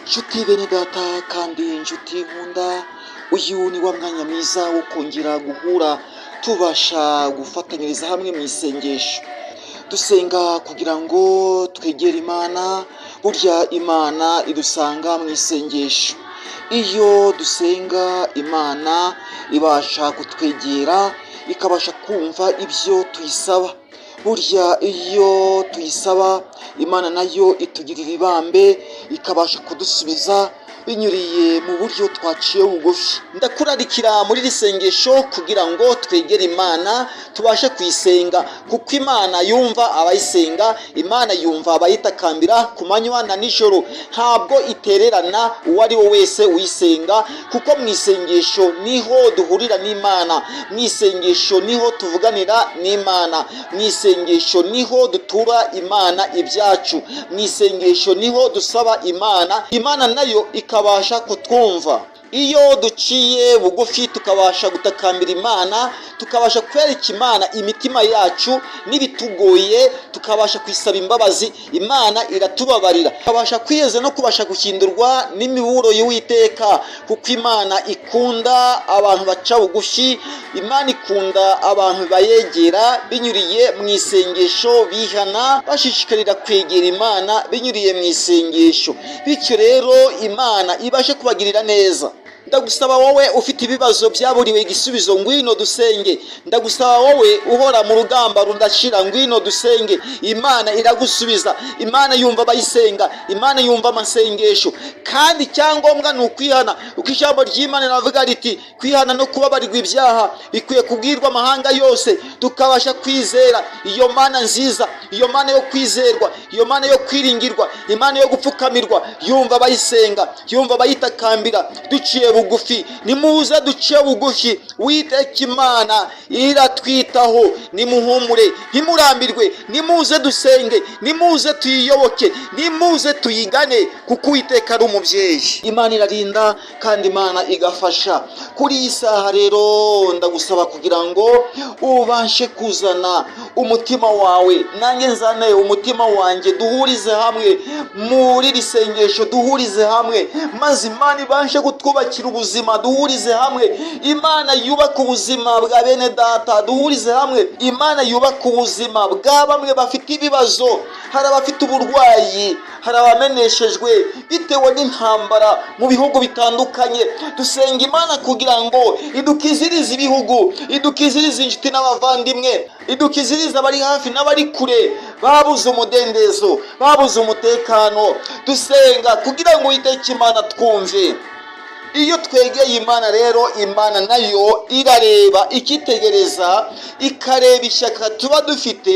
Nshuti bene data kandi nshuti nkunda, uyu ni wa mwanya mwiza wo kongera guhura, tubasha gufatanyiriza hamwe mu isengesho. Dusenga kugira ngo twegere Imana. Burya Imana idusanga mu isengesho. Iyo dusenga, Imana ibasha kutwegera, ikabasha kumva ibyo tuyisaba. Burya iyo tuyisaba, Imana nayo itugirira ibambe, ikabasha kudusubiza binyuriye mu buryo twaciye bugufi. Ndakurarikira muri iri sengesho kugira ngo twegere Imana, tubashe kuyisenga, kuko Imana yumva abayisenga. Imana yumva abayitakambira ku manywa na nijoro. Ntabwo itererana uwo ari we wese uyisenga, kuko mu isengesho niho duhurira n'Imana, mu isengesho niho tuvuganira n'Imana, mu isengesho niho dutura Imana ibyacu, mu isengesho niho dusaba Imana, Imana nayo ikabasha kutwumva. Iyo duciye bugufi, tukabasha gutakambira Imana, tukabasha kwereka Imana imitima yacu n'ibitugoye, tukabasha kuyisaba imbabazi, Imana iratubabarira, tukabasha kwiyeza no kubasha guhindurwa n'imiburo y'Uwiteka, kuko Imana ikunda abantu baca bugufi. Imana ikunda abantu bayegera binyuriye mu isengesho, bihana, bashishikarira kwegera Imana binyuriye mu isengesho. Bityo rero Imana ibashe kubagirira neza. Ndagusaba wowe ufite ibibazo byaburiwe igisubizo, ngwino dusenge. Ndagusaba wowe uhora mu rugamba rudashira, ngwino dusenge. Imana iragusubiza. Imana yumva abayisenga, Imana yumva amasengesho, kandi icyangombwa ni ukwihana, uko ijambo ry'Imana riravuga riti: "Kwihana no kubabarirwa ibyaha bikwiye kubwirwa amahanga yose." Tukabasha kwizera iyo Mana nziza, iyo Mana yo kwizerwa, iyo Mana yo kwiringirwa, Imana yo gupfukamirwa, yumva abayisenga, yumva abayitakambira duciye bugufi. Nimuze duciye bugufi, Witeka Imana iratwitaho. Nimuhumure, ntimurambirwe, nimuze dusenge, nimuze tuyiyoboke, nimuze tuyigane, kuko Uwiteka ari umubyeyi. Imana irarinda kandi Imana igafasha. Kuri iyi saha rero ndagusaba kugira ngo ubashe kuzana umutima wawe, nanjye nzane umutima wanjye, duhurize hamwe muri iri sengesho, duhurize hamwe maze Imana ibashe kutwubakira ubuzima. Duhurize hamwe, Imana yubaka ubuzima bwa bene data. Duhurize hamwe, Imana yubaka ubuzima bwa bamwe bafite ibibazo. Hari abafite uburwayi, hari abameneshejwe bitewe n'intambara mu bihugu bitandukanye. Dusenga Imana kugira ngo idukizirize ibihugu, idukizirize inshuti n'abavandimwe, idukizirize abari hafi n'abari kure babuze umudendezo, babuze umutekano. Dusenga kugira ngo Uwiteka Imana twumve. Iyo twegeye Imana rero, Imana nayo irareba, ikitegereza, ikareba ishyaka tuba dufite,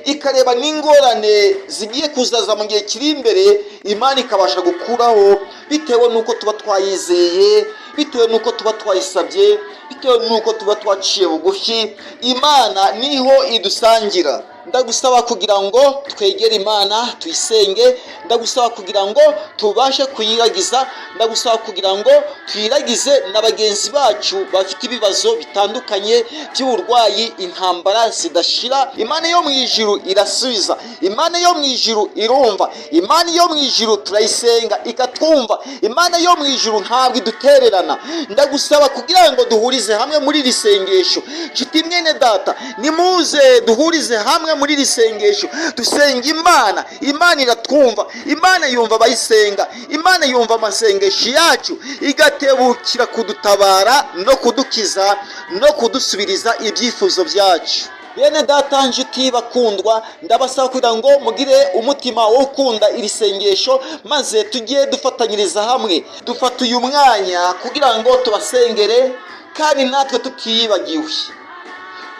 ikareba n'ingorane zigiye kuzaza mu gihe kiri imbere. Imana ikabasha gukuraho bitewe n'uko tuba twayizeye, bitewe n'uko tuba twayisabye, bitewe n'uko tuba twaciye bugufi. Imana niho idusangira. Ndagusaba kugira ngo twegere Imana, tuyisenge. Ndagusaba kugira ngo tubashe kuyiragiza. Ndagusaba kugira ngo tuyiragize na bagenzi bacu bafite ibibazo bitandukanye by'uburwayi, intambara zidashira. Imana yo mu ijuru irasubiza, Imana yo mu ijuru irumva, Imana yo mu ijuru turayisenga ikatwumva. Imana yo mu ijuru ntabwo idutererana. Ndagusaba kugira ngo duhurize hamwe muri iri sengesho. Nshuti mwene data, nimuze duhurize hamwe muri iri sengesho, dusenga Imana. Imana iratwumva, Imana yumva abayisenga, Imana yumva amasengesho yacu, igatebukira kudutabara no kudukiza no kudusubiriza ibyifuzo byacu. Bene data, nshuti bakundwa, ndabasaba kugira ngo mugire umutima wo gukunda iri sengesho, maze tujye dufatanyiriza hamwe. Dufata uyu mwanya kugira ngo tubasengere kandi natwe tutiyibagiwe.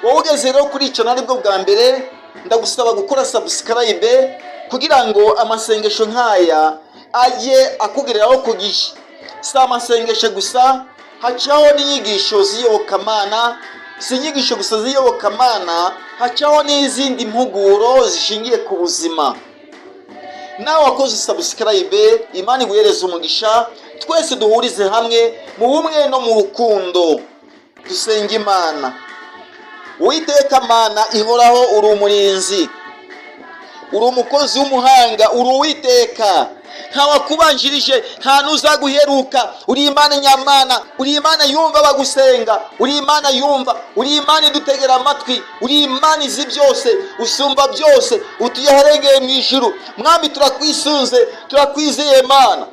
Wowe ugeze rero kuri icyo nari bwo bwa mbere, ndagusaba gukora subscribe kugira ngo amasengesho nk'aya ajye akugereraho ku gihe. Si amasengesho gusa, hacaho n'inyigisho z'iyobokamana. Si inyigisho gusa z'iyobokamana, hacaho n'izindi mpuguro zishingiye ku buzima. Nawe wakoze subscribe, Imana iguhereze umugisha. Twese duhurize hamwe mu bumwe no mu rukundo, dusenga Imana. Uwiteka Mana ihoraho, uri umurinzi. Uri umukozi w'umuhanga, uri Uwiteka, nta wakubanjirije, nta n'uzaguheruka. Uri Imana nyamana, uri Imana yumva bagusenga, uri Imana yumva, uri Imana idutegera amatwi, uri Imana izi byose, usumba byose, utuye aharengeye mu ijuru. Mwami, turakwisunze, turakwizeye Mana.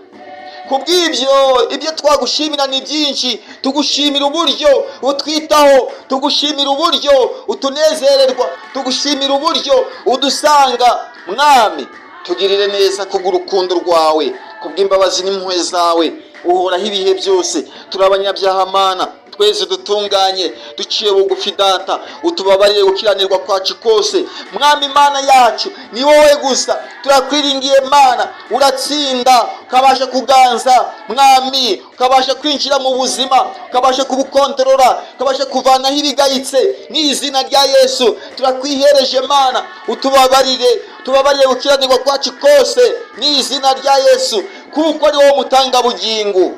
Kubw'ibyo, ibyo twagushimira ni byinshi. Tugushimira uburyo utwitaho, tugushimira uburyo utunezererwa, tugushimira uburyo udusanga. Mwami, tugirire neza kubw'urukundo rwawe, kubw'imbabazi n'impuhwe zawe uhoraho ibihe byose. Turi abanyabyaha Mana, twese dutunganye, duciye bugufi Data, utubabarire gukiranirwa kwacu kose. Mwami Imana yacu, ni wowe gusa turakwiringiye Mana. Uratsinda, ukabasha kuganza Mwami, ukabasha kwinjira mu buzima, ukabasha kubukontorora, ukabasha kuvanaho ibigayitse. N'izina rya Yesu turakwihereje Mana, utubabarire, tubabarire gukiranirwa kwacu kose n'izina rya Yesu, kuko ari wowe mutangabugingo.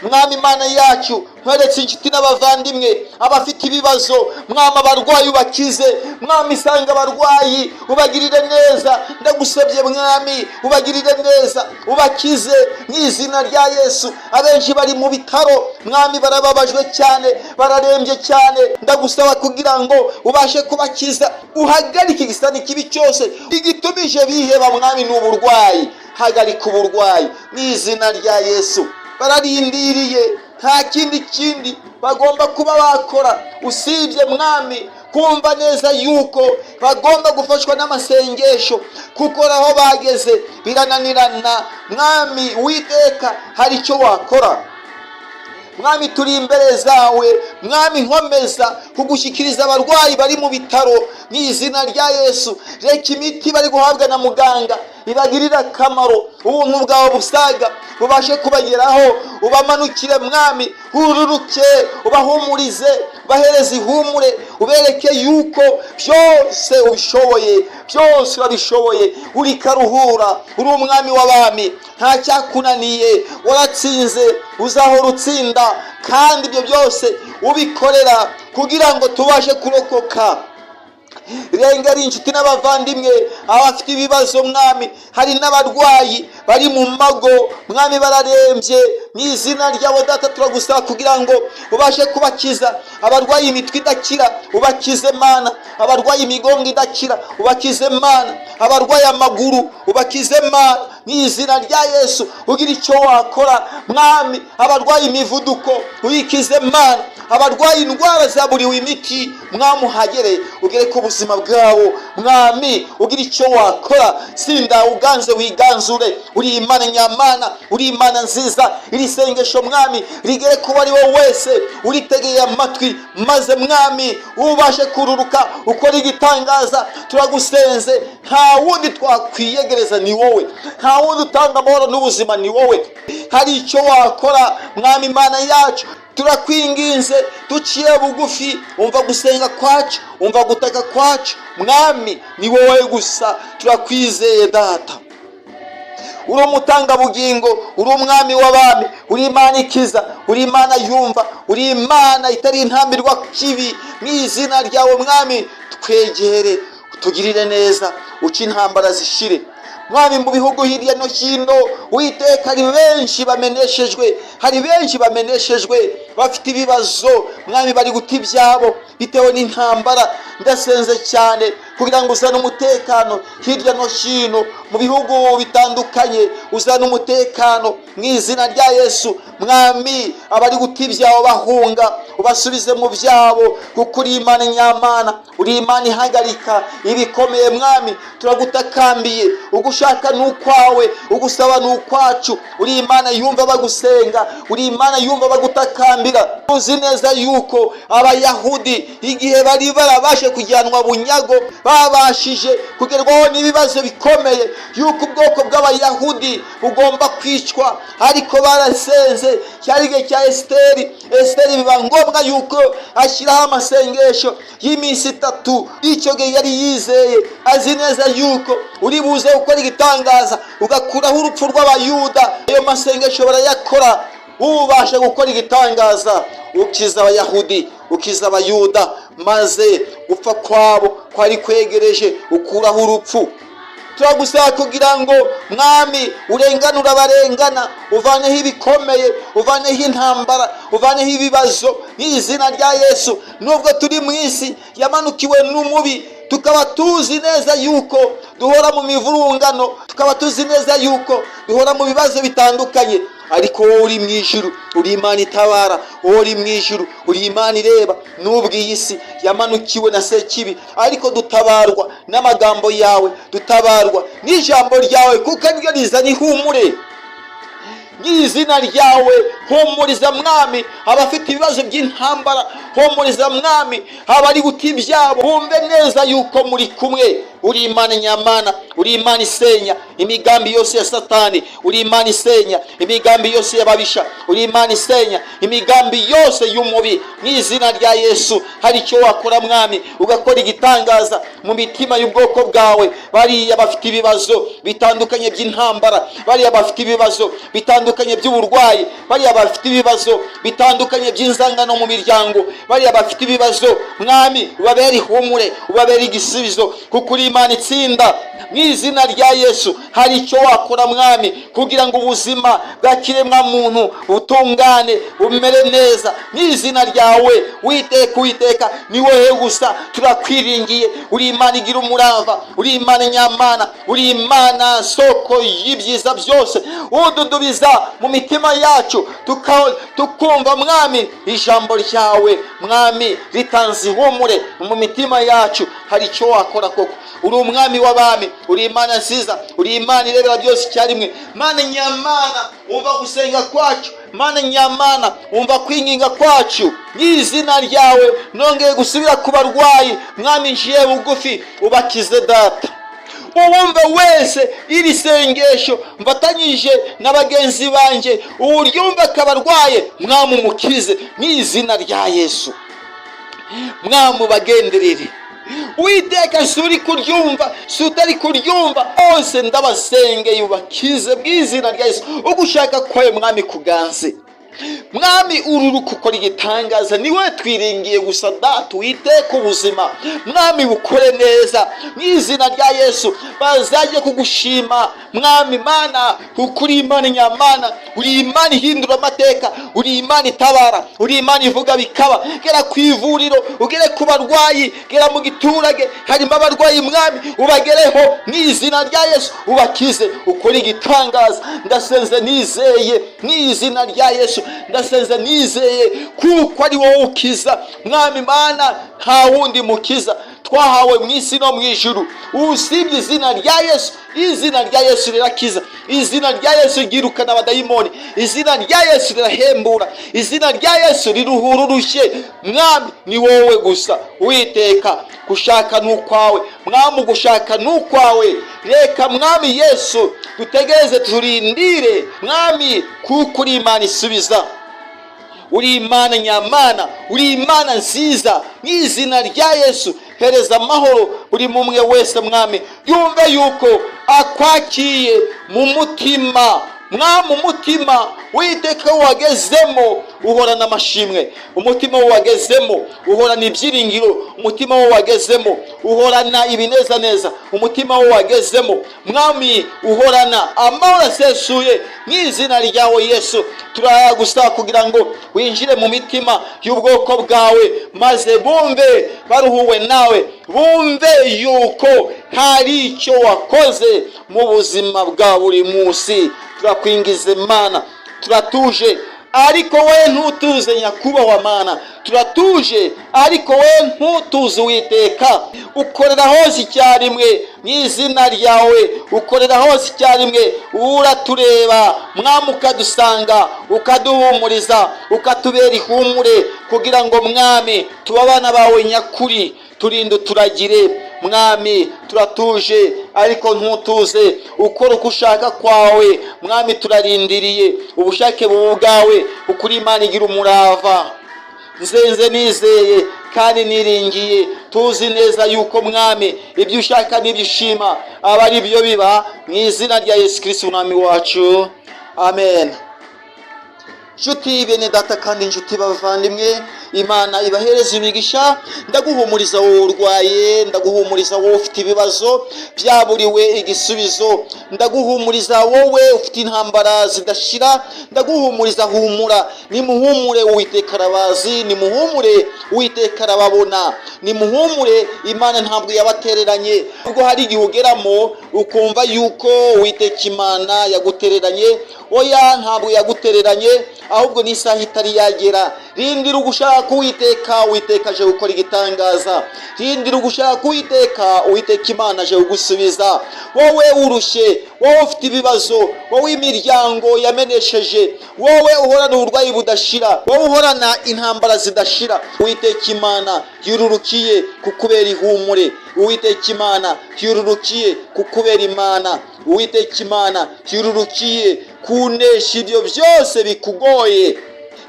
Mwami Imana yacu, nkweretse inshuti n'abavandimwe, abafite ibibazo. Mwami, abarwayi ubakize. Mwami, isanga abarwayi ubagirire neza. Ndagusabye Mwami, ubagirire neza, ubakize mu izina rya Yesu. Abenshi bari mu bitaro Mwami, barababajwe cyane, bararembye cyane. Ndagusaba kugira ngo ubashe kubakiza, uhagarike igisani kibi cyose igitumije biheba. Mwami, ni uburwayi, hagarika uburwayi mu izina rya Yesu. Bararindiriye, nta kindi bagomba kuba bakora usibye Mwami kumva neza yuko bagomba gufashwa n'amasengesho, kuko aho bageze birananirana. Mwami Witeka, hari icyo wakora. Mwami, turi imbere zawe. Mwami, nkomeza kugushyikiriza abarwayi bari mu bitaro mu izina rya Yesu. Reka imiti bari guhabwa na muganga ibagirire akamaro, ubuntu bwawe busaga bubashe kubageraho, ubamanukire Mwami, hururuke, ubahumurize, ubahereze ihumure, ubereke yuko byose ubishoboye, byose urabishoboye. Uri karuhura, uri umwami w'abami, nta cyakunaniye, waratsinze, uzahora utsinda, kandi ibyo byose ubikorera kugira ngo tubashe kurokoka. Rengera inshuti n'abavandimwe, abafite ibibazo Mwami. Hari n'abarwayi bari mu mago Mwami, bararembye. Mu izina ryabo Data, turagusaba kugira ngo ubashe kubakiza. Abarwaye imitwe idakira, ubakize Mana. Abarwaye imigongo idakira, ubakize Mana. Abarwaye amaguru, ubakize Mana, mu izina rya Yesu. Ugira icyo wakora Mwami. Abarwaye imivuduko, uyikize Mana. Abarwaye indwara zaburiwe imiti, Mwami, uhagere, ugere ku buzima bwabo. Mwami, ugira icyo wakora. Sinda uganze, wiganzure. Uri Imana nyamana, uri Imana nziza. Iri sengesho Mwami rigere kuba ari wowe wese uritegeye amatwi, maze Mwami ubashe kururuka, ukora igitangaza. Turagusenze, nta wundi twakwiyegereza, ni wowe. Nta wundi utanga amahoro n'ubuzima, ni wowe. Hari icyo wakora Mwami Imana yacu. Turakwinginze, duciye bugufi, umva gusenga kwacu, umva gutaka kwacu. Mwami, ni wowe gusa, turakwizeye Data. Uri umutangabugingo, uri umwami w'abami, uri Imana ikiza, uri Imana yumva, uri Imana itari intambirwa kibi. Mu izina ryawe Mwami, twegere, utugirire neza, uce intambara zishire. Mwami, mu bihugu hirya no hino Witeka, hari benshi bameneshejwe, hari benshi bameneshejwe, bafite ibibazo Mwami, bari guta ibyabo bitewe n'intambara. Ndasenze cyane kugira ngo uzane umutekano hirya no hino mu bihugu bitandukanye, uzane umutekano mu izina rya Yesu. Mwami, abari guta ibyabo bahunga, ubasubize mu byabo, kuko uri Imana nyamana, uri Imana ihagarika ibikomeye. Mwami, turagutakambiye, ugushaka ni ukwawe, ugusaba ni ukwacu. Uri Imana yumva bagusenga, uri Imana yumva bagutakambira. Uzi neza yuko Abayahudi igihe bari barabashe kujyanwa bunyago, babashije kugerwaho n'ibibazo bikomeye yuko ubwoko bw'Abayahudi bugomba kwicwa, ariko barasenze. Cyari igihe cya Esiteri. Esiteri biba ngombwa yuko ashyiraho amasengesho y'iminsi 3. Icyo gihe yari yizeye, azi neza yuko uri buze gukora igitangaza, ugakuraho urupfu rw'Abayuda. Ayo masengesho barayakora, ubasha gukora igitangaza, ukiza Abayahudi, ukiza Abayuda, maze gupfa kwabo kwari kwegereje, ukuraho urupfu. Turagusaba kugira ngo, Mwami, urenganure abarengana, uvaneho ibikomeye, uvaneho intambara, uvaneho ibibazo mu izina rya Yesu. Nubwo turi mu isi yamanukiwe n'umubi, tukaba tuzi neza yuko duhora mu mivurungano, tukaba tuzi neza yuko duhora mu bibazo bitandukanye, ariko wowe uri mu ijuru, uri Imana itabara. Wowe uri mu ijuru, uri Imana ireba. Nubwo iyi si yamanukiwe na Sekibi, ariko dutabarwa n'amagambo yawe, dutabarwa n'ijambo ryawe, kuko niryo rizana ihumure. N'izina ryawe, humuriza, Mwami, abafite ibibazo by'intambara. Humuriza, Mwami, abari guta ibyabo, bumve neza yuko muri kumwe. Uri Imana nyamana, uri Imana isenya imigambi yose ya Satani, uri Imana isenya imigambi yose y'ababisha, uri Imana isenya imigambi yose y'umubi. Mu izina rya Yesu, hari icyo wakora, Mwami, ugakora igitangaza mu mitima y'ubwoko bwawe. Bariya bafite ibibazo bitandukanye by'intambara, bariya bafite ibibazo bitandukanye by'uburwayi, bariya bafite ibibazo bitandukanye by'inzangano mu miryango, bariya bafite ibibazo, Mwami, ubabere ihumure, ubabere igisubizo, kuko uri Imana itsinda. Mu izina rya Yesu, hari icyo wakora, Mwami, kugira ngo ubuzima bwa kiremwa muntu butungane, bumere neza. Mu izina ryawe, Witeka, Uwiteka, ni wowe gusa turakwiringiye. Uri Imana igira umurava, uri Imana nyamana, uri Imana soko y'ibyiza byose. Ududubiza mu mitima yacu, tukumva, Mwami, ijambo ryawe, Mwami, ritanze ihumure mu mitima yacu. Hari icyo wakora koko. Uri Umwami w'abami, uri Imana nziza, uri Imana irebera byose icyarimwe. Mana nyamana, wumva gusenga kwacu. Mana nyamana, wumva kwinginga kwacu. Mu izina ryawe, nongeye gusubira ku barwayi. Mwami, njiye bugufi, ubakize, Data. Uwumva wese iri sengesho mfatanyije na bagenzi banjye, uryumva akaba arwaye, Mwami, umukize mu izina rya Yesu. Mwami, ubagenderere. Witeka, si uri kuryumva, si utari kuryumva, bose ndabasengeye, ubakize mu izina rya Yesu. Ugushaka kwawe, Mwami, kuganze. Mwami, ururuka ukora igitangaza, ni we twiringiye gusa. Data, Witeka, ubuzima, Mwami, bukore neza mu izina rya Yesu. Bazajye kugushima, Mwami Mana, kuko uri Imana nyamana, uri Imana ihindura amateka, uri Imana itabara, uri Imana ivuga bikaba. Gera ku ivuriro, ugere ku barwayi, gera mu giturage harimo abarwayi, Mwami, ubagereho mu izina rya Yesu, ubakize, ukore igitangaza. Ndasenze nizeye mu izina rya Yesu. Ndasenze nizeye, kuko ari wowe ukiza, Mwami Mana. Nta wundi mukiza twahawe mu isi no mu ijuru usibye izina rya Yesu. Izina rya Yesu rirakiza, izina rya Yesu ryirukana abadayimoni, izina rya Yesu rirahembura, izina rya Yesu riruhura urushye. Mwami, ni wowe gusa. Witeka, gushaka ni ukwawe. Mwami, gushaka ni ukwawe. Reka, Mwami Yesu, dutegereze, turindire, Mwami, kuko uri Imana isubiza, uri Imana nyamana, uri Imana nziza. Mu izina rya Yesu, hereza amahoro buri mumwe wese, Mwami, yumve yuko akwakiye mu mutima. Mwami, umutima Witeka wagezemo uhorana amashimwe, umutima wagezemo uhorana ibyiringiro, umutima wo wagezemo uhorana ibinezaneza, umutima wo wagezemo, Mwami, uhorana amahoro asesuye. Mu izina ryawe Yesu, turagusaba kugira ngo winjire mu mitima y'ubwoko bwawe, maze bumve baruhuwe nawe, bumve yuko hari icyo wakoze mu buzima bwa buri munsi. Turakwingiza, Mana. Turatuje, ariko we ntutuze. Nyakubahwa Mana, turatuje, ariko we ntutuze. Uwiteka, ukorera hose icyarimwe. Mu izina ryawe, ukorera hose icyarimwe. Uratureba, Mwami, ukadusanga, ukaduhumuriza, ukatubera ihumure, kugira ngo, Mwami, tube abana bawe nyakuri. Turinde, uturagire, Mwami. Turatuje, ariko ntutuze. Ukora uko ushaka kwawe, Mwami. Turarindiriye ubushake bubu bwawe, kuko uri Imana igira umurava. Nzenze nizeye kandi niringiye, tuzi neza yuko, Mwami, ibyo ushaka n'ibyo ushima aba ari byo biba. Mu izina rya Yesu Kristo Umwami wacu, amen. Nshuti bene Data kandi inshuti bavandimwe. Imana ibahereze imigisha. Ndaguhumuriza wowe urwaye, ndaguhumuriza wowe ufite ibibazo byaburiwe igisubizo, ndaguhumuriza wowe ufite intambara zidashira, ndaguhumuriza. Humura, nimuhumure, Uwiteka arabazi. Nimuhumure, Uwiteka arababona. Nimuhumure, Imana ntabwo yabatereranye. Ubwo hari igihe ugeramo ukumva yuko Uwiteka Imana yagutereranye, oya, ntabwo yagutereranye, ahubwo n'isaha itari yagera. Rindira ugushaka Uwiteka, Uwiteka aje gukora igitangaza. Rindira ugushaka Uwiteka, Uwiteka Imana aje kugusubiza. Wowe urushye, wowe ufite ibibazo, wowe imiryango yamenesheje, wowe uhorana uburwayi budashira, wowe uhorana intambara zidashira, Uwiteka Imana yururukiye kukubera ihumure. Uwiteka Imana yururukiye kukubera Imana. Uwiteka Imana yururukiye kunesha ibyo byose bikugoye.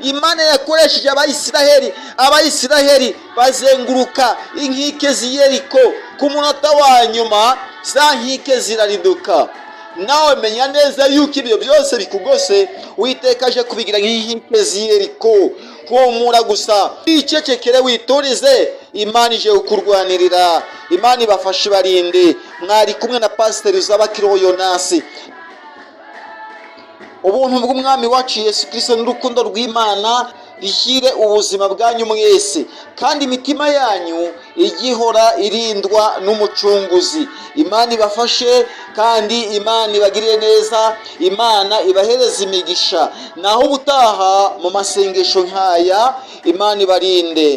Imana yakoresheje Abayisiraheli, Abayisiraheli bazenguruka inkike z'i Yeriko, ku munota wa nyuma za nkike zirariduka. Nawe menya neza yuko ibyo byose bikugose, Uwiteka aje kubigira nk'inkike z'i Yeriko. Humura gusa, wicecekere, witurize, Imana ije kukurwanirira. Imana ibafashe, ibarinde. Mwari kumwe na Pasiteri Uzabakiriho Yonasi. Ubuntu bw'Umwami wacu Yesu Kirisito n'urukundo rw'Imana bishyire ubuzima bwanyu mwese, kandi imitima yanyu ijye ihora irindwa n'Umucunguzi. Imana ibafashe kandi Imana ibagirire neza, Imana ibahereze imigisha. Naho ubutaha mu masengesho nk'aya, Imana ibarinde.